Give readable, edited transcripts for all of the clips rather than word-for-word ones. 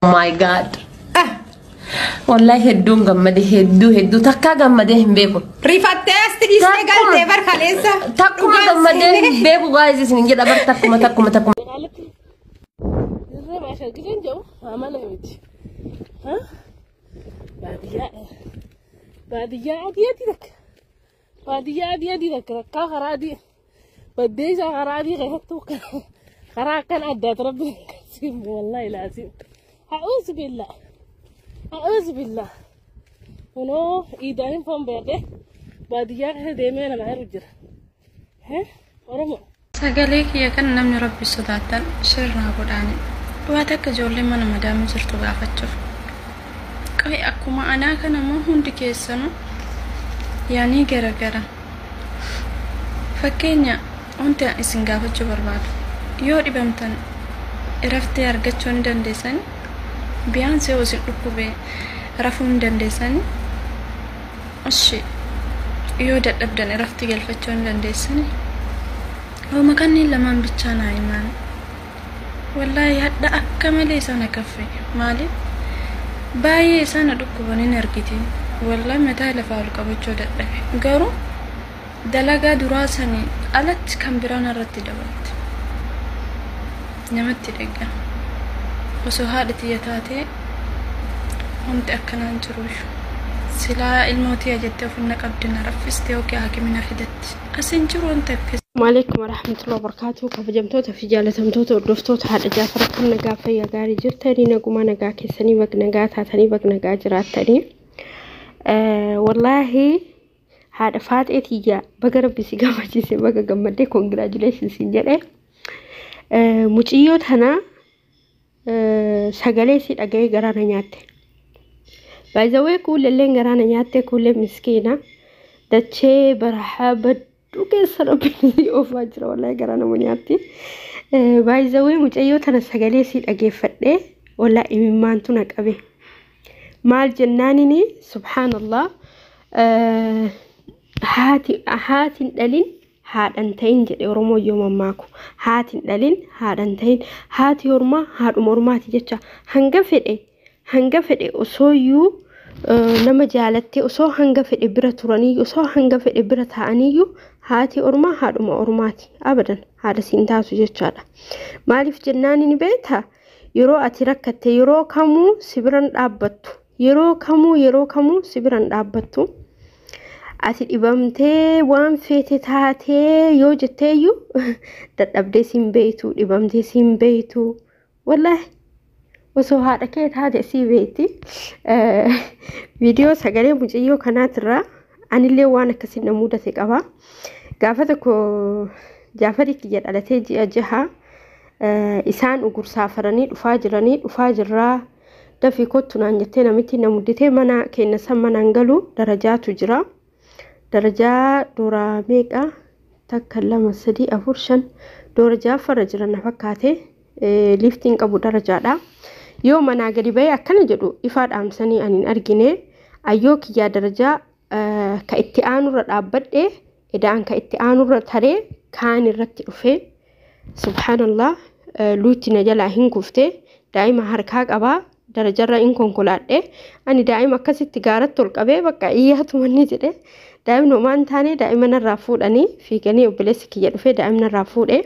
My God. Wallahi hedduun gammade, hedduu hedduu takkaa gammadee hin beeku. Rifattee asti dhiistee galtee bar kaleessa. Takkuma gammadee hin beeku, guys, isin jedha bar, takkuma takkuma takkuma. Magaalatti dirree baashaa giseen jedhu amala miti. Baadiyyaa baadiyyaa adii adii takka, baadiyyaa adii adii takka takkaa karaa adii baddee isaa karaa adii keessattuu karaa akkan addaatu rabbi akkasiin. Wallahi laasiin, a'uuzu billah, a'uuzu billah. Kunoo iidaanin foon beekee baadiyyaa keessa deemee nama jiru jira. Oromoo. Sagalee kiyya kan namni rabbi sodaatan sirraa godhaani. Waa takka ijoollee mana madaamii jirtu gaafachuuf. Qabi akkuma anaa kana immoo hundi keessanuu yaanii gara gara. Fakkeenya, wanti isin gaafachuu barbaadu. Yoo dhibamtan raftee argachuu ni dandeessani. Biyaan yoo isin dhukkube rafuu ni dandeessani. Ishi yoo dadhabdan rafti galfachuu ni dandeessani. Hooma kanneen lamaan bichaa naa himaan. Wallaahi hadha akka malee isaan akaffe. Maaliif? Baay'ee isaan dhukkuban hin argite. Wallaahi mataa lafaa ol qabachuu dadhabe. Garuu dalagaa duraa sanii alatti kan biraan irratti dabalte. Namatti dhagga. Osoo haadha tiyya taatee wanti akkanaan jiruyyuu. Silaa ilmoo tiyya jettee ofinna qabdi na raffiste yookiin hakimina fidatti. Asin jiru wanti akkas. Maaleykum warahmatullahi wabarakatuh. Kabajamtoota fi jaalatamtoota hordoftoota haadha Jaafar, akkam nagaa, fayyaa gaarii jirtanii? Nagumaa, nagaa keessanii, bag nagaa taatanii, bag nagaa jiraattanii. Wallaahi haadha faaxee tiyya, baga rabbi si gammachiise, baga gammaddee, congratulations siin jedhe. Muciyyoo tana sagalee si dhaga'ee garaa na nyaatte. Baay'izawwee kuulelleen garaa na nyaatte, kuullee miskiina. Dachee barahaa badduu keessa rabbiin oofaa jira, wallaahi garaa nama nyaatti. Baay'izawwee mucayyoo tana sagalee si dhageeffadhee wallaahi imimmaantu na qabe. Maal jennaanini, subhaanallah, haati haatiin dhalin haadhan ta'in jedhe Oromoo yoo mammaaku. Haatiin dhalin haadhan ta'in, haati ormaa haadhuma ormaati jecha. Hanga fedhe osooyyuu nama jaalattee, osoo hanga fedhe bira turaniyyuu, osoo hanga fedhe bira taa'aniyyuu, haati ormaa haadhuma ormaati, abadan haadha siin taatu jechaadha. Maaliif jennaan ni beektaa? Yeroo ati rakkatte yeroo kamuu si biran dhaabbattu, yeroo kamuu si biran dhaabbattu. Ati dhibamtee waan feete taatee yoo jetteeyyuu dadhabdee siin beeytu, dhibamtee siin beeytu. Wallaahi osoo haadha kee taate sii beeyti. Viidiyoo sagalee mucayyoo kanaatirraa anillee waan akkasii na mudate qaba. Gaafa tokko Jaafarii kiyya dhalatee ji'a 6 isaan ugursaafanii dhufaa jiranii, dhufaa jirraa dafii kottu naan jettee namitti na mudditee. Mana keenya san manaan galu darajaatu jira. Darajaa dooraa meeqa, takka, lama, sadii, afur, shan, doora ja'affarra jira na fakkaate. Liiftiin qabu darajaadha. Yoo manaa gadi bahee akkana jedhu ifaa dhaamsanii ani hin argine. Ayyoo kiyyaa darajaa ka itti aanurra dhaabbadhe, eda'an ka itti aanurra taree kaan irratti dhufee, subhaanallah, luutti na jalaa hin kufte. Daa'ima harkaa qabaa darajarra hin konkolaadhe. Ani daa'ima akkasitti gaaratti ol qabee bakka iyyaatu manni jedhe. Daa'imni homaan taane, daa'ima narraa fuudhanii fiiganii, obboleessi kiyya dhufee daa'imni narraa fuudhe.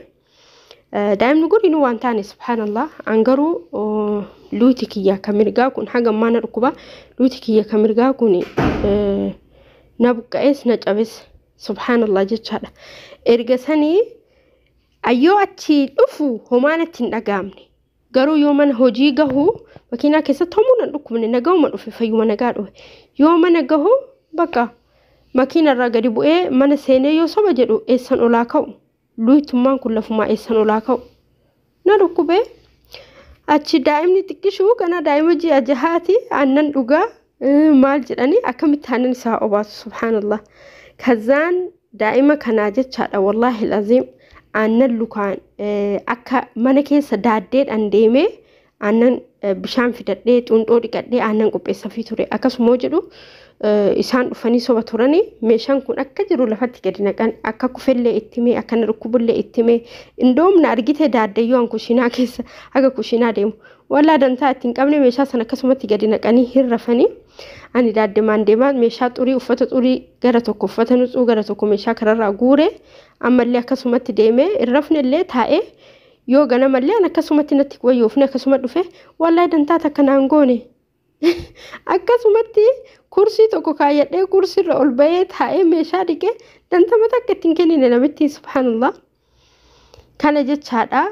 Daa'imni gurinuu waan taane, subhaanallah. An garuu luuti kiyya kan mirgaa kun haga ammaa na dhukkuba. Luuti kiyya kan mirgaa kun na buqqa'ees na cabes, subhaanallah jechaadha. Erga sanii ayyoo achi dhufu homaan itti hin dhaga'amne. Garuu yoo mana hojii gahu makiinaa keessatti homuu nan dhukkubne, nagahuma dhufe, fayyuma nagaa dhufe. Yoo mana gahu bakka makiina irraa gadi bu'ee mana seenee yoo soba jedhu eessan olaa ka'u, luutummaan kun lafumaa eessan olaa ka'u na dhukkubee. Achi daa'imni xiqqishuu kana, daa'ima ji'a 6ti, aannan dhugaa maal jedhanii akkamitti aannan isaa obaasu, subhaanallah. Kazaan daa'ima kanaa jechaadha, wallaahi laziim, aannan lukaan akka mana keessa daaddeedhaan deemee Aannan bishaan fidadhee xuunxoo dhiqadhee aannan qopheessafii ture. Akkasuma jedhu isaan dhufanii soba turanii meeshaan kun akka jiru lafatti gadi naqan, akka kufellee itti himee, akka na dhukkubullee itti himee, indoomna argite daaddayyoo an kushiinaa keessa haga kushiinaa deemu. Wallaa dantaa itti hin qabne meeshaa sana akkasumatti gadi naqanii hin rafanii. Ani daaddemaan deemaa meeshaa xurii, uffata xurii gara tokko, uffata nutsuu gara tokko meeshaa kanarraa guure, ammallee akkasumatti deemee hin rafnellee taa'ee yoo ganamallee an akkasumatti natti wayyoofne akkasuma dhufe, wallaa dantaa takka naan goone. Akkasumatti kursii tokko kaayyadhee kursiirra ol bahee taa'ee meeshaa dhiqee dantama takka ittiin kennine namitti, subhaanallah. Kana jechaadha.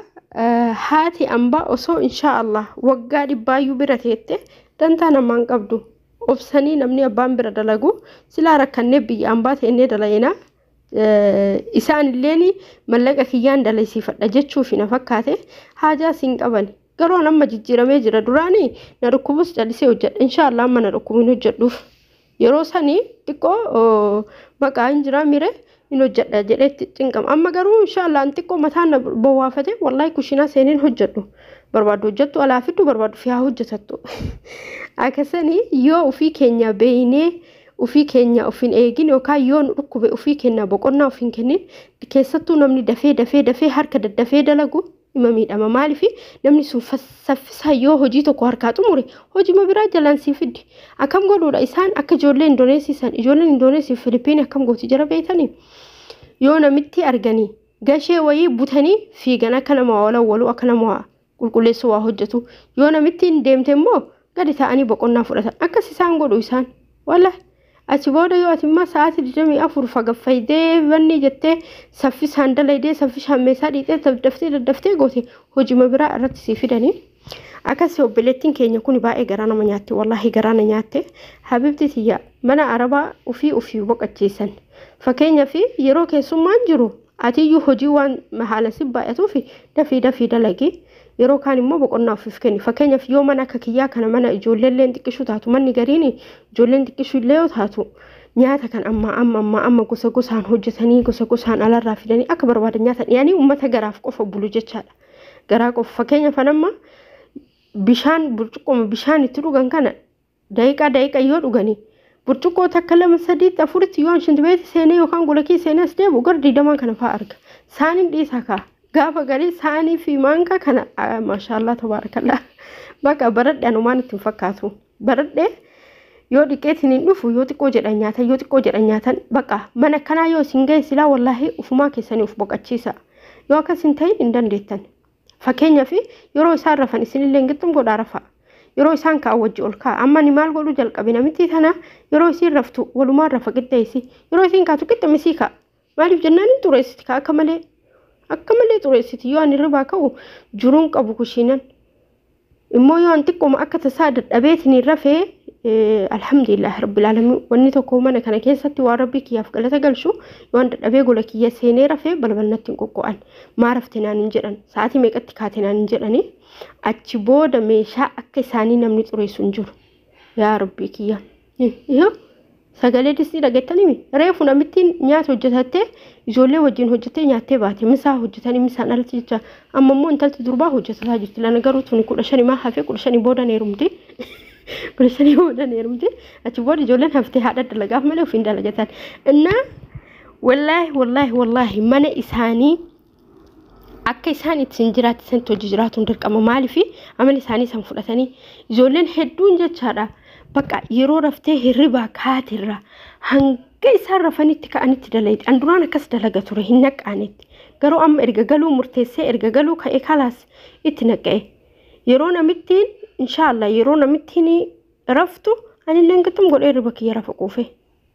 Haati ambaa osoo inshaallah waggaa dhibbaayyuu bira teette dantaa namaan qabdu. Obsanii namni abbaan bira dalagu silaa rakkannee biyya ambaa ta'ennee dalayina. Isaan illeen mallaqa kiyyaan dalaysiifadha jechuufi na fakkaate haajaa siin qaban. Garuu amma jijjiiramee jira. Duraanii na dhukkubus callisee hojjedha. Inshaallah amma na dhukkubu hin hojjedhuuf. Yeroo sanii xiqqoo maqaa hin jiraa mire hin hojjedha jedheetti cinqama. Amma garuu inshaallah an xiqqoo mataan na bowwaafate, wallaahi kushiinaa seeneen hojjedhu. Barbaaddu hojjettu, alaa fiddu, barbaaddu fi haa hojjetattu. Akkasanii yoo ofii keenya beeynee ofii keenya of hin eegin yookaan yoo nu dhukkube ofii keenya boqonnaa of hin kennin, keessattuu namni dafee dafee dafee harka daddafee dalagu ima miidhama. Maaliif? Namni sun saffisaan yoo hojii tokko harkaa xumure hojii biraa jalaan sii fiddi. Akkam godhuudha isaan akka ijoollee Indoneesii san, ijoolleen Indoneesii fi Filipiin akkam gooti jara beeytanii? Yoo namitti arganii gashee wayii butanii fiigan, akka nama walawwalu, akka nama qulqulleessu waa hojjetu. Yoo namitti hin deemte immoo gadi ta'anii boqonnaa fudhatan. Akkas isaan godhu isaan walla. Achi booda yoo ati immoo sa'aatii 24 fagaffaydee banni jettee saffisaan dalaydee, saffisaan meeshaa dhiixee daddaftee daddaftee goote, hojii biraa irratti sii fidanii. Akkas obboleettiin keenya kun baay'ee garaa nama nyaatte, wallaahi garaa na nyaatte. Habibti tiyya, mana arabaa ufii ufii boqochiisan. Fakkeenyaaf yeroo keessummaan jiru atiyyuu hojii waan haala si baay'atuuf dafii dafii dalagi. Yeroo kaan immoo boqonnaa ofiif kenni. Fakkeenyaaf yoo mana akka kiyyaa kana mana ijoolleelleen xiqqishuu taatu, manni gariin ijoolleen xiqqishuu illee yoo taatu, nyaata kan amma amma amma amma gosa gosaan hojjetanii, gosa gosaan alarraa fidanii akka barbaadan nyaatan yaanii uummata garaaf qofa bulu jechaadha. Garaa qofa. Fakkeenyaaf amma bishaan burcuqqoo bishaan itti dhugan kana daqiiqaa daqiiqa yoo dhuganii, burcuqqoo takka, lama, sadiitti, afuritti yoo shintibeeti seenee yookaan gola kee seenee as deebi'u gara 20n kana fa'aa arga. Saaniin dhiisaa kaa. Gaafa garii saanii fi maankaa kana, maashaallah tabaarakallaa. Bakka baradhe anumaan itti hin fakkaatu. Baradhe yoo dhiqeetiin hin dhufu, yoo xiqqoo jedhan nyaatan, yoo xiqqoo jedhan nyaatan. Bakka mana kanaa yoo isin ga'e silaa wallaahi ufumaa keessanii uf boqochiisa. Yoo akkas hin ta'in hin dandeettan. Fakkeenyaaf yeroo isaan rafan isinillee gixxum godhaa rafa. Yeroo isaan ka'an wajji ol ka'a. Amma ni maal godhuu jalqabe? Namitti tana yeroo isiin raftu walumaan rafa, qixxeessi. Yeroo isiin kaatu qixxamisii ka'a. Maaliif jennaan hin xureessiti ka'a, akka malee. Akka malee xureessiti. Yoo ani ribaa ka'u jiruun qabu kushiinan. Immoo yoo an xiqqooma akka tasaa dadhabeetiin rafee, alhamdulillah rabbil alamin, wanni tokko mana kana keessatti waan rabbii kiyyaaf galata galchu, yoo an dadhabee gola kiyya seenee rafee balbal natti hin qoqqo'an. Maa rafte naan hin jedhan, sa'aatii meeqatti kaate naan hin jedhani. Achi booda meeshaa akka isaanii namni xureessu hin jiru. Yaa rabbii kiyya, yoo sagalee distii dhageettanii, reefu namittiin nyaata hojjetattee, ijoollee wajjin hojjettee nyaattee baate, misaa hojjetanii misaan alatti jecha. Amma immoo intalti durbaa hojjetataa jirti. Lana garuu tuni 15 maa hafee, 15 booda heerumti, 15 booda heerumti. Achi booda ijoolleen haftee haadha dalagaaf malee ofiin dalagatan. Innaa wallaahi wallaahi wallaahi mana isaanii akka isaan ittiin jiraachisanitti hojii jiraatuun dirqama. Maaliif? Amala isaanii san fudhatanii ijoolleen hedduun jechaadha. Bakka yeroo raftee hirribaa kaatirra hanga isaan rafanitti ka'anitti dalayti. An duraan akkas dalaga ture, hin naqqaanetti. Garuu amma erga galuu murteessee, erga galuu ka'ee, kalaas itti naqqa'e. Yeroo namittiin inshaallah yeroo namittiin raftu anillee gixxum godhee hirriba kiyya rafa quufe.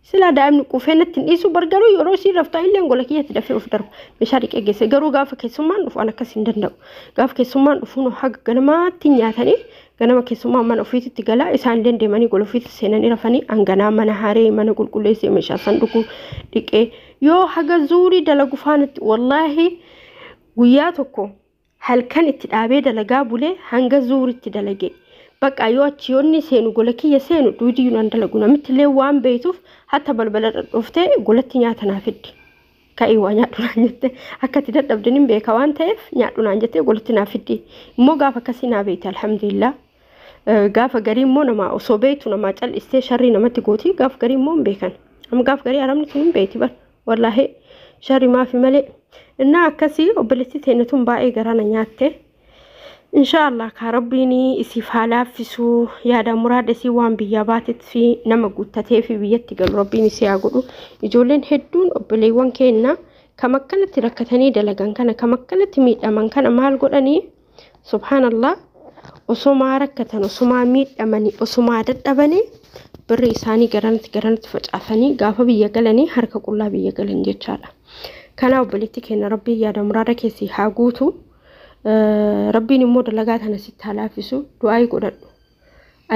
Silaa daa'imni quufee natti hin dhiisu bargaruu yeroo isiin raftu anillee gola kiyyatti dafee of darba. Meeshaa dhiqee geesse. Garuu gaafa keessummaan dhufu an akkas hin danda'u. Gaafa keessummaan dhufu haga ganamaatti nyaatanii, ganama keessummaan mana ofiitti galaa, isaan illee deemanii gola ofiitti seenanii rafanii, hanganaa mana haree, mana qulqulleessee, meeshaa sanduuquu dhiqee yoo haga zuurii dalagu faanatti, wallaahi guyyaa tokko halkan itti dhaabee dalagaa bulee hanga zuuritti dalage. Bakka yoo achi yoonni seenu gola kiyya seenu duudiyyuu nan dalagu. Namitti illee waan beeytuuf hatta balbala dhadhooftee golatti nyaata naa fiddi. Ka'ii waa nyaadhu naan jette. Akka itti dadhabde nin beeka waan ta'eef nyaadhu naan jettee golatti naa fiddi. Immoo gaafa akkasii naa beekti, alhamdulillah. Gaafa garii immoo nama osoo beektu namaa cal'istee sharrii namatti gooti. Gaafa garii immoo hin beekan. Amma gaafa garii arabni sun hin beekti bar. Wallaahi sharrii maafi malee. Innaa akkasii obboleettii teenya tun baay'ee garaa na nyaatte. Inshaallah kaa Rabbiin isiif haa laaffisu, yaada muraada isii waan biyyaa baatetti fi nama guuttatee fi biyyatti galu Rabbiin isii haa godhu. Ijoolleen hedduun obboleewwan keenya kam akkanatti rakkatanii dalagan kana, kam akkanatti miidhaman kana maal godhanii, subhaanallah, osomaa rakkatan, osomaa miidhamanii, osomaa dadhabanii birri isaanii garanatti garanatti facaasanii gaafa biyya galanii harka qullaa biyya galan jechaadha. Kanaaf obboleettii keenya Rabbiin yaada muraada keessi haa guutu. Rabbiin immoo dalagaa tana sitti haa laaffisu, du'aa godhadhu.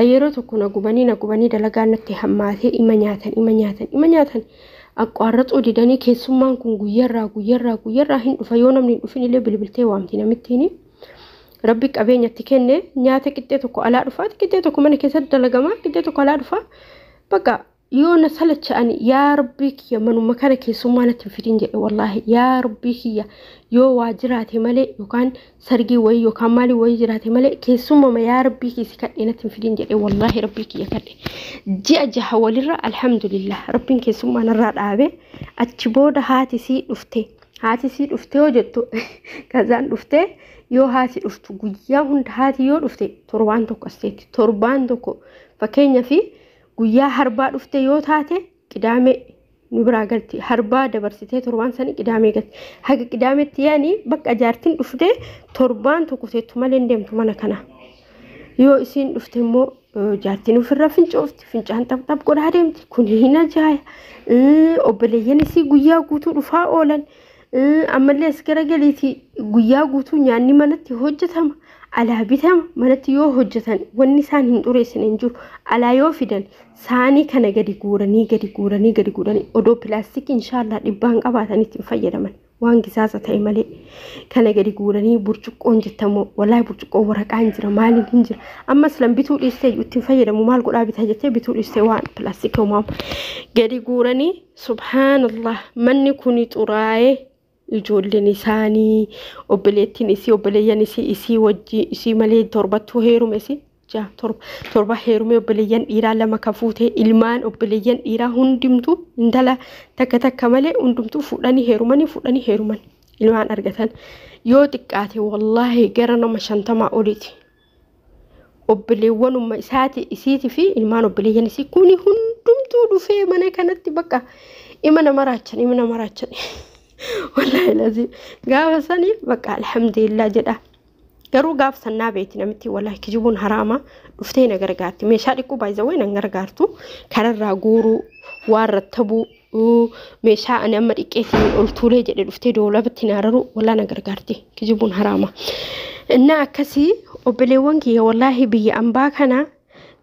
Yeroo tokko na gubanii na gubanii dalagaa natti hammaatee ima nyaatan ima nyaatan ima nyaatan aqqaarraxuu didanii. Keessummaan kun guyyarraa guyyarraa guyyarraa hin dhufa. Yoo namni hin dhufin illee bilbiltee waamti namittiin. Rabbi qabeenyatti kenne nyaata qixxee tokko alaa dhufa, qixxee tokko mana keessatti dalagama, qixxee tokko alaa dhufa. Bakka yoo na salacha'ani, yaa Rabbii kiyya, manuma kana keessummaa natti hin fidin jedhe. Wallaahi yaa Rabbii kiyya, yoo waa jiraate malee yookaan sargii wayii yookaan maalii wayii jiraate malee keessummama yaa Rabbii kiyya si kadhee natti hin fidin jedhe. Wallaahi Rabbii kiyya kadhe. Ji'a 6 walirra alhamdulillah Rabbiin keessummaa narraa dhaabe. Achi booda haati sii dhufte. Haati sii dhufte yoo jettu kazaan dhufte, yoo haati dhuftu guyyaa hunda haati yoo dhufte torbaan tokko as teetti. Torbaan tokko fakkeenyaa fi guyyaa harbaa dhufte yoo taate Qidaamee nu biraa galti. Harbaa dabarsitee torbaan sanii Qidaamee galti. Haga Qidaametti yaani bakka jaartiin dhufte torbaan tokko teettu malee hin deemtu mana kana. Yoo isiin dhufte immoo jaartiin ofirra fincoofti, fincaan xapxap godhaa deemti. Kun hin ajaa'iba. Obboleeyyan isii guyyaa guutuu dhufaa oolan. Ammallee as garagaliiti guyyaa guutuu nyaanni manatti hojjetama. Alaa bitama. Manatti yoo hojjetan wanni isaan hin xureessine hin jiru. Alaa yoo fidan saanii kana gadi guuranii gadi guuranii gadi guuranii odoo pilaastikii inshaallah dhibbaan qabaatan ittiin fayyadaman waan gisaasa ta'e malee kana gadi guuranii. Burcuqqoon jettamoo, wallaahi burcuqqoon waraqaa hin jira, maaliin hin jira. Ammas lan bituu dhiistee ittiin fayyadamu maal godhaa bitaa jettee bituu dhiistee waan pilaastikii uumamu gadi guuranii. Subhaanallah, manni kuni xuraa'ee. Ijoolleen isaanii, obboleettiin isii, obboleeyyan isii, isii wajji isii malee torbattuu heerume, isii 6 7 7 heerume. Obboleeyyan dhiiraa lama ka fuute, ilmaan obboleeyyan dhiiraa hundumtuu intala takka takka malee hundumtuu fuudhanii heerumanii fuudhanii heeruman ilmaan argatan. Yoo xiqqaate wallaahi gara nama 50 oliiti. Obboleewwanuma isaati isiitii fi ilmaan obboleeyyan isii kuni hundumtuu dhufee mana kanatti bakka ima nama raachan, ima nama raachan. Wallaahi lazii gaafa sanii bakka alhamdulillah jedha. Garuu gaafa sannaa beeti namitti, wallaahi kijibuun haraama, dhuftee na gargaarti. Meeshaa dhiquu baay'isawee nan gargaartu, kararraa guuruu, waan rattabuu, meeshaa ani amma dhiqqeetiin ol tuulee jedhe dhuftee doolabatti na hararu, wallaahi na gargaarti. Kijibuun haraama. Innaa akkasii obboleewwan kiyya, wallaahi biyya ambaa kana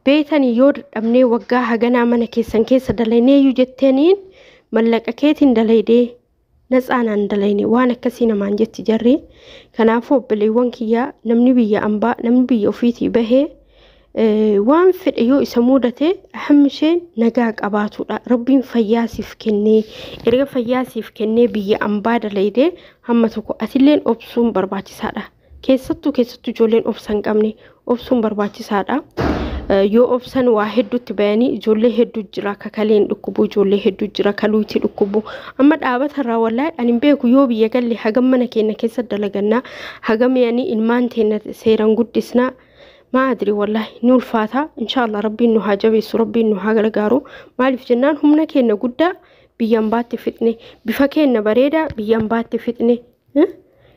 beetanii yoo dadhabnee waggaa haganaa mana keessan keessa dalayneeyyuu jetteeniin mallaqa keetiin dalaydee natsaanaan dalayne waan akkasii namaan jetti jarri. Kanaafuu obboleewwan kiyyaa, namni biyya ambaa, namni biyya ofiitii bahee waan fedhe yoo isa mudate hammi isheen nagaa qabaatudha. Rabbiin fayyaa siif kennee, erga fayyaa siif kennee biyya ambaa dalaydee hamma tokko atilleen obsuun barbaachisaadha. Keessattuu keessattuu ijoolleen obsa hin qabne obsuun barbaachisaadha. Yoo obsan waa hedduutti bayanii. Ijoollee hedduu jira ka kaleen dhukkubu, ijoollee hedduu jira ka luutii dhukkubu. Amma dhaabata irraa wallaahi ani hin beeku, yoo biyya galle hagam mana keenya keessa dalagannaa, hagam yaani ilmaan teenya seeraan guddisnaa, maa adri, wallaahi ni ulfaata. Inshaallah Rabbiin nu haa jabeessu, Rabbiin nu haa gargaaru. Maaliif jennaan humna keenya guddaa biyya ambaatti fixne, bifa keenya bareedaa biyya ambaatti fixne.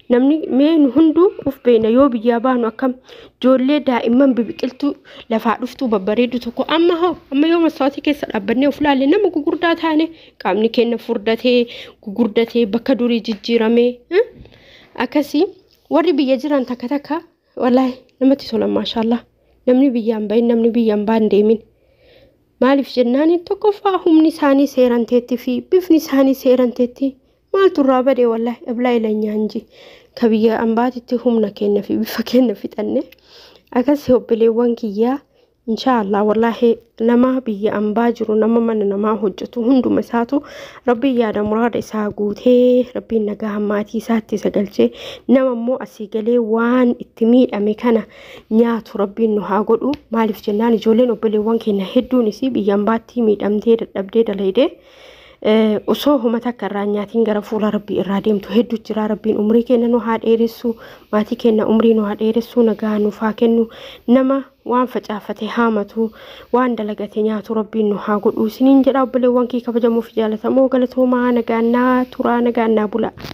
Namni mee nu hunduu uf beekna, yoo biyyaa baanu akkam ijoollee daa'imman bibiqiltuu lafaa dhuftuu babbareedu tokko. Amma hoo, amma yoo maswaatii keessa dhaabbannee of laalle nama gugurdaa taane, qaamni keenya furdatee gugurdatee bakka durii jijjiiramee. Akkasii warri biyya jiran takka takka wallaahi namatti tolan, maashaallah. Namni biyyaan bahin, namni biyyaan baan deemin, maaliif jennaan tokkoffaa humni isaanii seeran teetti fi bifni isaanii seeran teetti. Maaltu irraa bade? Wallaahi eblaa ilanyaan ka biyya ambaatitti humna keenya fi bifa keenya fixanne. Akkasii obboleewwan kiyyaa, Inshaallah, wallaahi, nama biyya ambaa jiru, nama mana namaa hojjetu hunduma isaatu Rabbiin yaada muraada isaa guutee, Rabbiin nagaa maatii isaatti isa galchee, nama immoo asii galee waan itti miidhame kana nyaatu Rabbiin nu haa godhu. Maaliif jennaan, ijoolleen obboleewwan keenya hedduunis biyya ambaatti miidhamtee, dadhabdee, dalaydee, osoo homa takka irraa nyaatiin gara fuula Rabbii irraa deemtu hedduu jira. Rabbiin umrii keenya nu haa dheeressu, maatii keenya umrii nu haa dheeressu, nagaa nuuf haa kennu. Nama waan facaafate haamatu, waan dalagate nyaatu Rabbiin nu haa godhu isiniin jedha. Obboleewwan kee kabajamoo fi jaalatamoo, galatoomaa, nagaannaa turaa, nagaannaa bula.